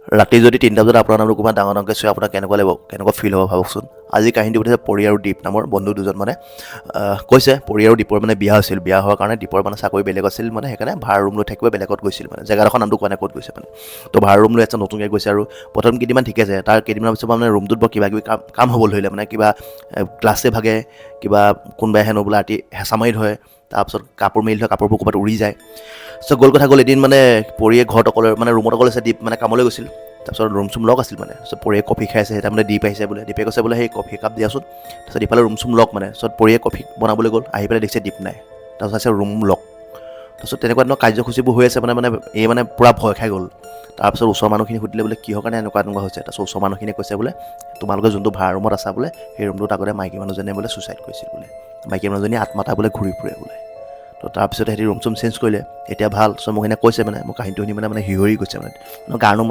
ৰাতি যদি 3টা বজাত আপোনাৰ নামটো কোনোবা ডাঙৰ ডাঙৰকৈ চিঞৰে, আপোনাৰ কেনেকুৱা লাগিব, কেনেকুৱা ফিল হ'ব ভাবকচোন। আজি কাহিনীটো পাতিছে পৰি আৰু দীপ নামৰ বন্ধু দুজন। মানে কৈছে, পৰি আৰু দীপৰ মানে বিয়া হৈছিল। বিয়া হোৱাৰ কাৰণে দীপৰ মানে চাকৰি বেলেগ আছিল, মানে সেইকাৰণে ভাড়া ৰুম লৈ থাকিব বেলেগত গৈছিল। মানে জেগাডোখৰ নামটো কোৱা নাই ক'ত গৈছে। মানে তো ভাড়া ৰুম লৈ আছে, নতুনকৈ গৈছে আৰু প্ৰথম কেইদিনমান ঠিকে আছে। তাৰ কেইদিনমান পিছত মানে ৰুমটোত বৰ কিবা কিবি কাম কাম হ'ব ধৰিলে। মানে কিবা গ্লাছে ভাগে, কিবা কোনোবাই হেনো বোলে ৰাতি হেঁচা মাৰি ধৰে, তাৰপিছত কাপোৰ মেলি থোৱা কাপোৰবোৰ ক'ৰবাত উৰি যায়। চ' গ'ল কথা গ'ল, এদিন মানে পৰিয়ে ঘৰত অকলে, মানে ৰুমত অকলে আছে, দীপ মানে কামলৈ গৈছিল। তাৰপিছত ৰুম চুম লক আছিল। মানে তাৰপিছত পৰিয়ে কফি খাই আছে, তাৰমানে দীপ আহিছে বোলে। দীপে কৈছে বোলে, "সেই কফি কাপ দিয়াচোন।" তাৰপিছত ইফালে ৰুম চুম লক। মানে তাৰপিছত পৰিয়ে কফি বনাবলৈ গ'ল, আহি পেলাই দেখিছে দীপ নাই। তাৰপিছত আছে ৰুম লক। তাৰপিছত তেনেকুৱা ধৰণৰ কাৰ্যসূচীবোৰ হৈ আছে। মানে মানে এই মানে পূৰা ভয় খাই গ'ল। তাৰপিছত ওচৰৰ মানুহখিনি সুধিলে বোলে, কিহৰ কাৰণে এনেকুৱা এনেকুৱা হৈছে? তাৰপিছত ওচৰৰ মানুহখিনিয়ে কৈছে বোলে, তোমালোকে যোনটো ভাড়া ৰুমত আছা বোলে, সেই ৰুমটোত আগতে মাইকী মানুহজনীয়ে বোলে ছুইচাইড কৰিছিল বোলে। মাইকী মানুহজনীয়ে আত্মা এটা বোলে ঘূৰি ফুৰে বোলে। তো তাৰপিছত সিহঁতি ৰুম চুম চেঞ্জ কৰিলে, এতিয়া ভাল। চ' মোক সেইদিনা কৈছে, মানে মোৰ কাহিনীটো শুনি মানে মানে শিহৰি গৈছে, মানে গাৰ নোম মানে